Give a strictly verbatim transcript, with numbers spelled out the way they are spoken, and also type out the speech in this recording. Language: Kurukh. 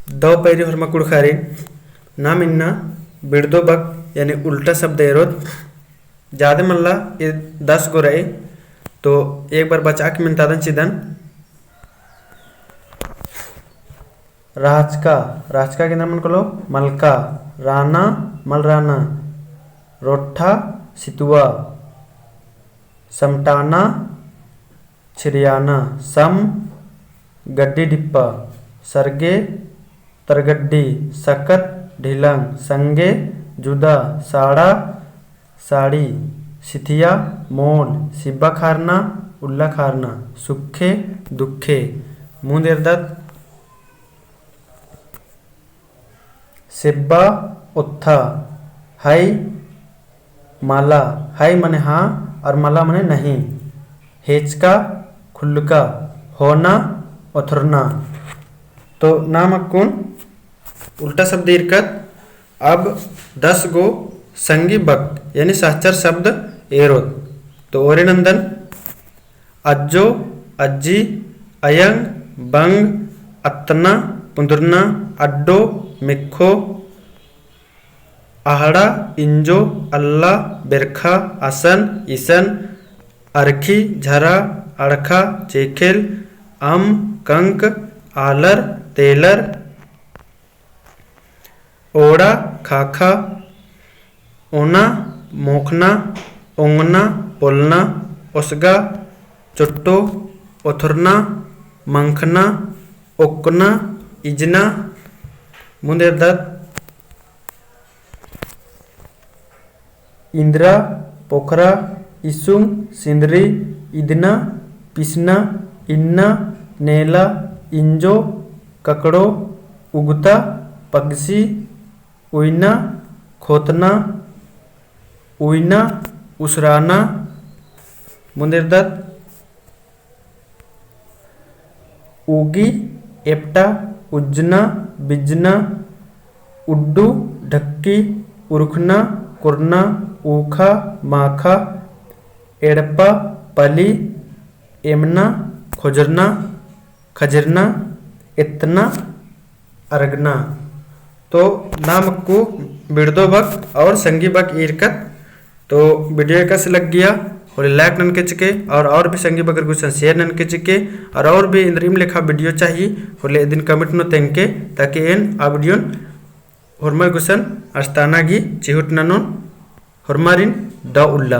दव पैरी होरमा कुँड़ुख़ारिन, नाम इन्ना बिड़दो बक यानी उल्टा शब्द एरोत। जादे मल्ला, ए दस गो रई, तो एक बार बचा के मेन्तादन चिदन। राचका, राचका गे एन्दरा मनो कालो, मलका। राना, मलराना। रोट्ठा, सितुआ। समटाना, छिरियाना। सम, गड्डी डिप्पा। सरगे, तरगड्डी। सकत, ढिलंग। संगे, जुदा। साड़ा, साड़ी। सिथिया, मोल। सिब्बा खारना, उल्ला खारना। सुखे, दुखे। मुन्द एरदत। सेब्बा, ओत्था। हई, मला। हई मने हाँ और मला मने नहीं। हेचका, खुल्लका। होना, ओथरना। तो नाम अक्कुन उल्टा शब्द ईरकत। अब दस गो संगी बक यानी सहचर शब्द एरोत। तो ओरे नन्दन अज्जो, अज्जी, अयंग, बंग, अत्तना, पुंदुरना, अड्डो, मेक्खो, अहड़ा, इंजो, अल्ला, बेरखा, असन, इसन, अरखी, झरा, अड़खा, चेखेल, अम, कंक, आलर, तेलर, ओड़ा, खाखा, ओना, मोखना, ओंगना, पोलना, ओसगा, चोट्टो, ओथरना, मंखना, ओक्कना, इजना, मुन्द एरदत, इन्द्रा, पोखरा, इसुंग, सिंदरी, इदना, पिसना, इन्ना, नेला, इंजो, ककड़ो, उगता, पगसी, उइना, खोतना, उइना, उसराना, मुन्द एरदत, उगी, एपटा, उज्जना, बिज्जना, उड्डू, ढक्की, उरखना, कुरना, ऊखा, माखा, एड़पा, पली, एमना, खोजरना, खजरना, एतना, अरगना। तो नाम अक्कु बिड़दो बक और संगी बक ईरकत। तो video एकासे लग्गिया होले like ननके चिके और, और भी संगी बकर गुसन share ननके चिके और, और भी इन्द्रिम लेखा video चाही होले इदिन comment नू तेंगके ताकि एन आ video होरमर गुसन अस्ताना गी चिहुट ननोन। होरमारिन दव उल्ला।